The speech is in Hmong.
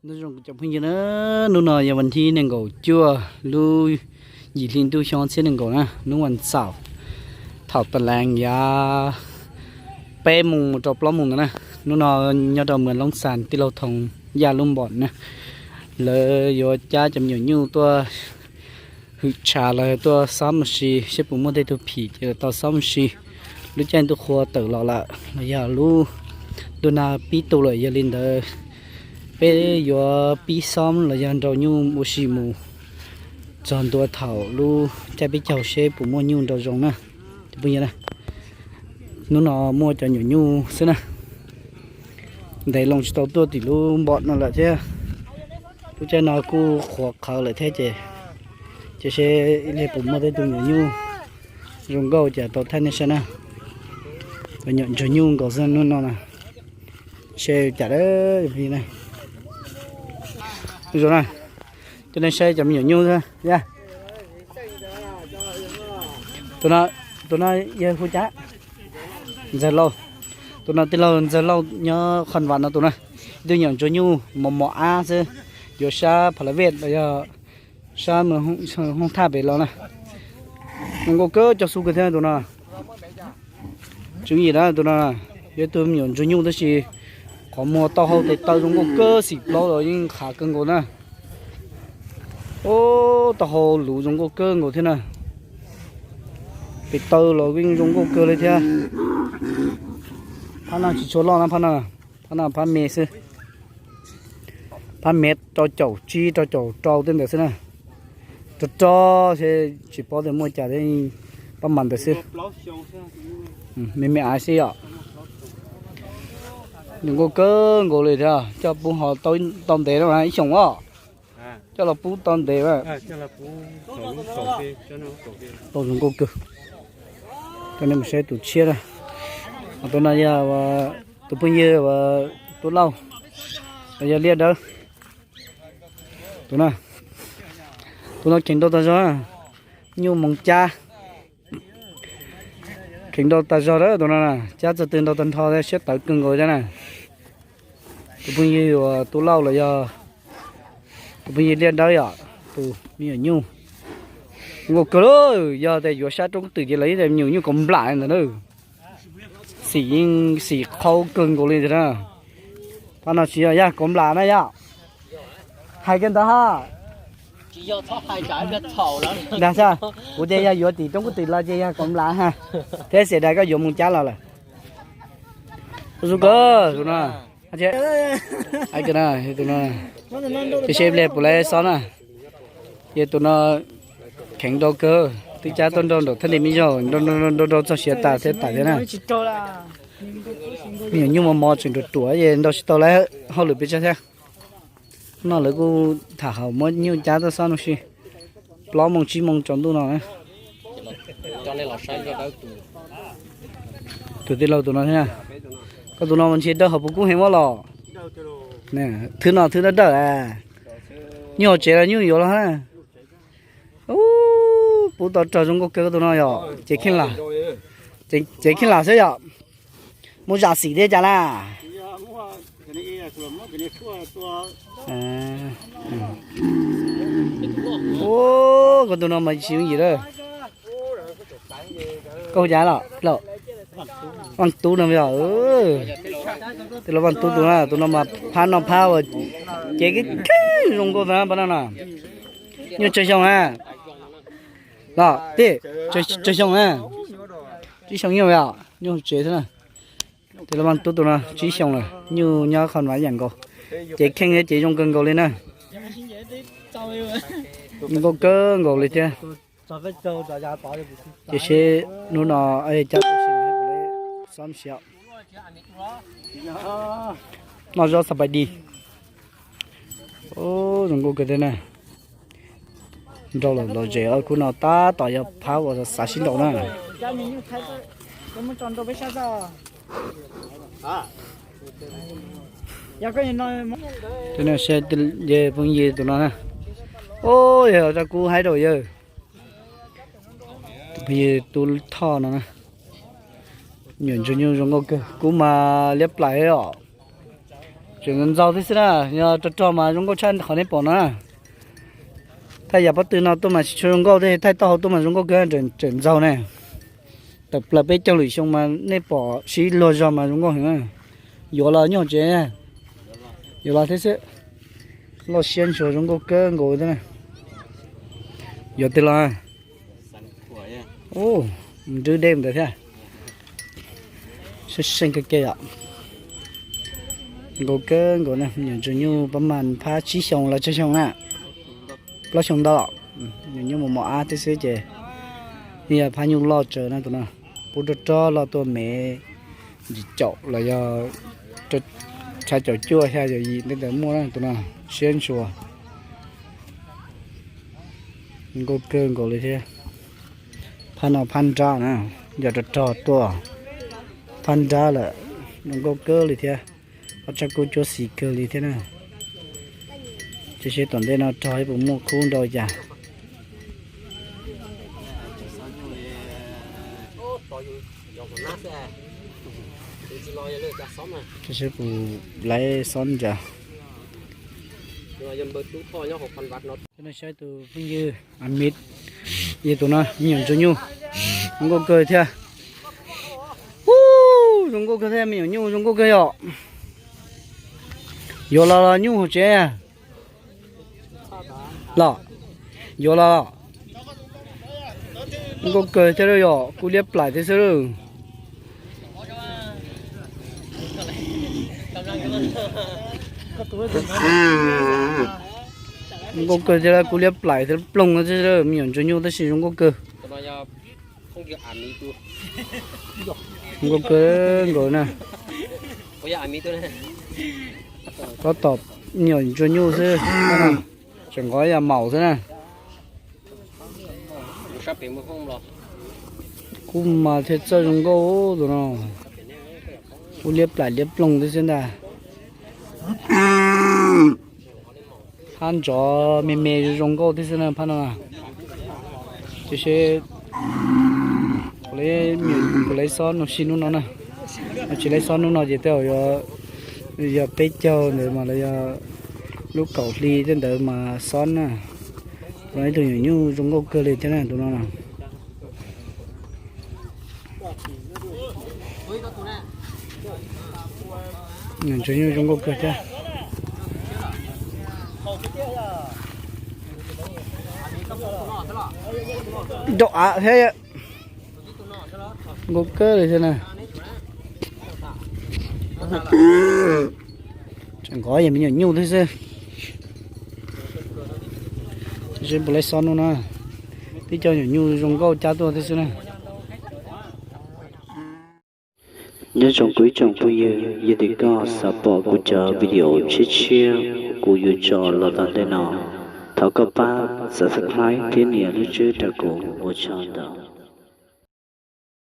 Nyob zoo cov phooj ywg na, hnub no yog vas thib nees nkaum cuaj lub yim hli ntuj xyoo ob txhiab nees nkaum na, hnub vas xaum, thaum tas lees yav peb moos mus rau plaub moos ntawd na. Hnub no nyob rau Mws Loob Xas tij laug Thoo Yaj lub npom na, lawv yuav cab cov me nyuam nyuj tuaj hwm tshav los tuaj xob mus si seb puas muaj tej tug phim ces lawv tau xob mus si. Lub caij ntuj qhua tawm los lawm los yog lub ntuj nag pib tu lawm, yog li ntawd peb yuav pib xob los yog nrau nyuj ua si mus txog ntua thaum lub caij peb caug seb puas muaj nyuj nrau zoo na. Cov phooj ywg na, hnub no muaj cov nyuam nyuj xwb na, ntev loo tsis tau tuaj tim lub npom no lawm thiab. Lub caij no kuj qhuav qhawv lawm thiab ces, ces seb ib pliag puas muaj tej tug nyuam nyuj zoo nkauj ces tau thaij nej saib na. Cov nyuam ntsuag nyuj nkaus xwb hnub no na, seb cas na. Zoo na, coj nej saib cov me nyuam nyuj xwb. Tus no, tus no yog hu cas? Ntxawg Lauj. Tus no tij laug Ntxawg Lauj nyob Khon Vam no tus na. Ib tug nyuam ntsuag nyuj mos mos ab xwb, yuav sab Pha La Vej los yog sab hoob thaj pem los na. Zoo nkauj kawg, coj xub kawg thiab tus no. Tswv yim na tus no, yog ib tug me nyuam ntsuag nyuj tab sis qhov muag taub hau tes taw zoo nkauj kawg, xim plaub los yeej qhav kawg nkaus na. Ub, taub hau luv zoo nkauj kawg nkaus thiab na. Tes taw los yeej zoo nkauj kawg li thiab. Phab no tsis tshua loj na, phab no, phab no phab me xwb. Phab me rau caum tsib rau caum rau tej ntawd xwb na. Rog rog tsis paub tias muaj cas thiab, pab mas ntawd xwb. Me me av xwb yom. Zoo nkauj kawg nkaus li thiab, coj pub ho tau ntev na, ib xyoos os. Coj los pub tau ntev na. Tau zoo nkauj kawg. Coj nej mus saib tus tshiab na. Tus no yog tus phooj ywg Tub Lauj, yog liaj dawb. Tus no, tus no kheev nrau tag zog, nyuj moov cab. Kheev nrau tag zog lawm tus no, cab txog twg nrau tag nrho, siab tawv kawg nkaus thiab na. Tus phooj ywg uas Tub Lauj los yog tus phooj ywg liaj dawb yom, tus me nyuam nyuj zoo nkauj kawg lawm. Yog tias yuav sab roob twm ces lawv ib me nyuam nyuj kauv nplam ntawd na. Xim yeej xim qhau kawg nkaus li ntag na. Pab no tsis yog yaj kauv nplam na yom. Hais kiag ntawd ha. Ntag, kuv tias yog yuav tim roob kub twm los ces yog kauv nplam ha. Thiab xiam das koj yuav mus cab los lawm. Zoo kawg tus no. Tus no, ib pliag puas lawv xob na. Ces tus no kheev nrau kawg, twb cab tuaj nrau nraum thaj li me zaug, nrau nrau txog siav tas thiab tas thiab na. Me nyuam nyuj mos mos tseem ruam ruam es nrau tsis tau lawv hauj lwm pes tsawg thiab. No lawv kuj tham hauv muab nyuj cab tuaj xob no si. Plaub moos tsib moos tsaus ntuj no. Tus tij laug tus no thiab. Koj tus no mas ntshe dawb hauv puv kub heev mab los. Thwb no thwb dawb dawb. Nyuj hauv tsev los nyuj yuav los na. Pub tau rog zoo nkauj kawg koj tus no yom, cev kheej lam, cev kheej lam xwb yom. Muaj zam xim thiab cas na. Koj tus no mas tsis yooj yim lawm. Koj hu cas los? Vaj Tub no yog. Tus no Vaj Tub tus na, tus no mas phab no phab uas cev kheej zoo nkauj na pab no na. Nyuj tsawg xyoo na? Los tij, tsawg xyoo na? Tsib xyoo nyuj yom, nyuj tsev xwb na. Tus no Vaj Tub tus no tsib xyoo lawm, nyuj nyob qhov no yam nkaus. Cev kheej thiab cev zoo kawg nkaus li na. Zoo nkauj kawg nkaus li thiab. Ces seb hnub no cab tau si puas li xob siav. Noj zaub xas pais dis. Zoo nkauj kawg thiab na. Nrau lawm lom zem, khub no tab tom yog phab uas xav sib nrau na. Phooj ywg tus no na. Ub, yog rau kub haib rau yawg. Tus phooj ywg Tub Thoj no na. Nyuam ntsuag nyuj zoo nkauj kawg, kub mas liab plaim os. Tseem ntxaug thiab xwb na, yog rog rog mas zoo nkauj tshaj qhov nej pom no na. Thaij yam pob tw no tuaj mas tsis tshua zoo nkauj thiab, thaij taub hau tuaj mas zoo nkauj kawg, tseem ntxaug ne. Tawm plaws peb caug lwm xyoo mas nej pom sib luag zog mas zoo nkauj heev na. Yuav los nyuj tsev, yuav los thiab xwb. Loj siab ntshua zoo nkauj kawg nkaus thiab na. Yuav twg los? Ub, nrwb dej ntawd thiab. Seej seej kawg kiag yom. Nkauj kawg nkaus na, me nyuam ntsuag nyuj pab mas phab tsib xyoos los tsawg xyoo na? Plaub xyoo ntau. Nyuam nyuj mos mos ab thiab xwb ces yog phab nyuj loj tsawv na tus no. Pub rog rog los tuaj mev yim caum los yog tshav caum cuaj xya caum yim tej ntawd muaj na tus no. Siab ntshua. Nkauj kawg nkaus li thiab. Phab no phab nrab na, yog rog rog tuaj phab nrab lawm, zoo nkauj kawg li thiab. Ob tsab kub cuab xis kawg li thiab na. Cia seb tom ntej no rog puas muaj khub nrau cas. Cia seb puas laib xob cas. Saib tus phooj ywg a miv, yog tus no me nyuam ntsuag nyuj, zoo nkauj kawg thiab. Ub, zoo nkauj kawg thiab, me nyuam nyuj zoo nkauj kawg yom. Yuav los los nyuj hauv tsev los? Yuav los. Nkauj kawg thiab yom, kub liab plaim thiab xwb. Nkauj kawg thiab, kub liab plaim thiab ploog thiab, me nyuam ntsuag nyuj tab sis zoo nkauj kawg. Zoo nkauj kawg nkaus na. Tab tom me nyuam ntsuag nyuj xwb, tseem nqov yam maum xwb na. Kub mas thiaj txawj zoo nkauj tus no. Kub liab plaim liab ploog thiab xwb ntag. Phab ntov me me zoo nkauj thiab xwb na phab no. Cia seb kuv laib xob no sim hnub no na. Tsis laib xob hnub no ces tej zaum yog peb caug ntawd mas los yog lub kaum hli tej ntawd mas xob na. Tus no ib tug nyuam nyuj zoo nkauj kawg li thiab na tus no. Nyuam ntsuag nyuj zoo nkauj kawg thiab. Dau av thiab, zoo nkauj kawg li thiab na. Tseem nqov yog me nyuam nyuj thiab xwb. Tab sis puas laib xob hnub no, tib co nyuam nyuj zoo nkauj cab tuaj thiab xwb na. Nyob zoo kuv ib tsoom phooj ywg, yog tias koj xav pom kuv cov video tshiab tshiab kuv yuav tso los tom ntej no, thov koj pab subscribe thiab nias lub tswb rau kuv, ua tsaug ntau.